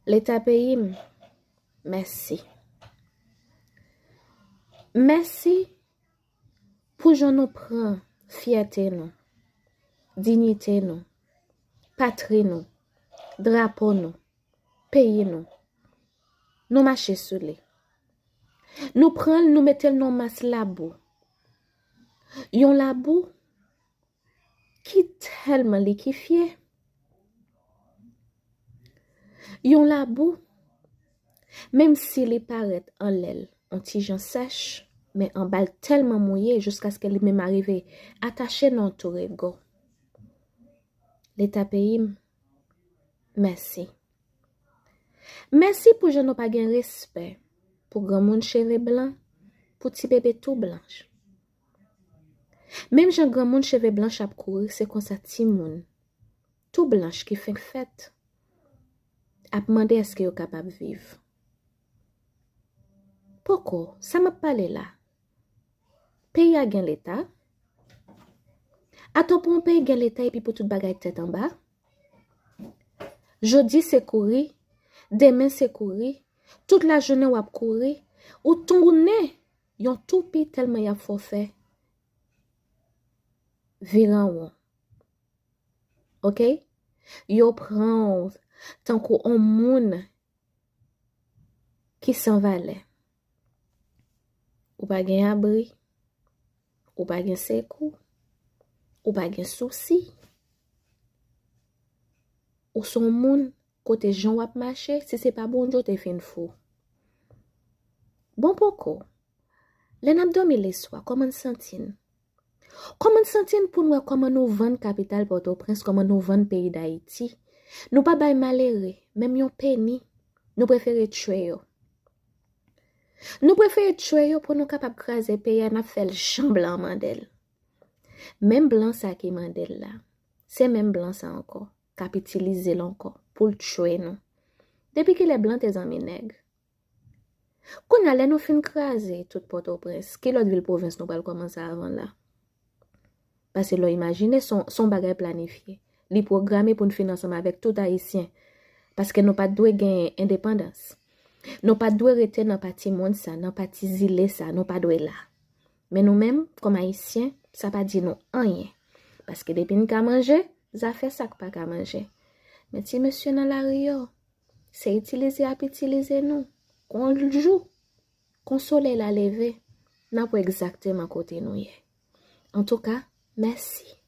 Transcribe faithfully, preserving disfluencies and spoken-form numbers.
Leta peyi m, mèsi. Mèsi pou jan nou pran fyète nou, diyite nou, patri nou, drapo nou, peyi nou. Nou mache sou li. Nou pran l, nou mete l nan mas labou. Yon labou ki tèlman likifye. Yon labou, menm si li parèt anlè l yon ti jan sèch, men anba l tèlman mouye jiskaske li menm arive atache nan torego. Leta peyi m, mèsi. Mèsi pou jan nou pa gen respè pou granmoun cheve blan, pou ti bebe tou blanch. Menm jan granmoun cheve blanch ap kouri, se konsa timoun tou blanch ki fenk fèt ap mande èske yo kapab viv. Poko, sa m ap pale la, peyi a gen leta? Atò pou yon peyi gen leta epi pou tout bagay tèt anba? Jodi se kouri, demen se kouri, tout lajounen w ap kouri, ou tounen yon toupi tèlman y ap fè w fè vire an won. Oke? Yo pran w tankou yon moun ki san valè. Ou pa gen abri, ou pa gen sekou, ou pa gen sousi. Ou se yon moun kote jan w ap mache, si se pa Bondye, w te fin fou. Bon poko, lè n ap dòmi leswa, kòman n santi n? Kòman n santi n pou n wè kòman nou vann kapital Pòtoprens, kòman nou vann peyi Dayiti? Nou pa bay malere menm yon peni. Nou prefere tchwe yo. Nou prefere tchwe yo pou nou kapab kraze peyi a, n ap fè l jan blan mande l. Menm blan sa ki mande l la, se menm blan sa ankò k ap itilize l ankò pou l tchwe nou. Depi kilè blan te zanmi nèg? Kounye a, lè nou fin kraze tout Pòtoprens, ki lòt vil pwovens nou pral kòmanse avan la? Paske lè w imajine, se yon, se yon bagay planifye. Li pwograme pou n fin ansanm avèk tout Ayisyen. Paske nou pa t dwe gen endepandans. Nou pa t dwe rete nan pati mond sa, nan pati zile sa, nou pa dwe la. Men nou menm, kòm Ayisyen, sa pa di nou anyen. Paske depi n ka manje, zafè sa k pa ka manje. Men ti mesye nan lari yo, se itilize y ap itilize nou. Kon jou, kon solèy la leve, n ap wè egzakteman kote nou ye. Antouka, mèsi.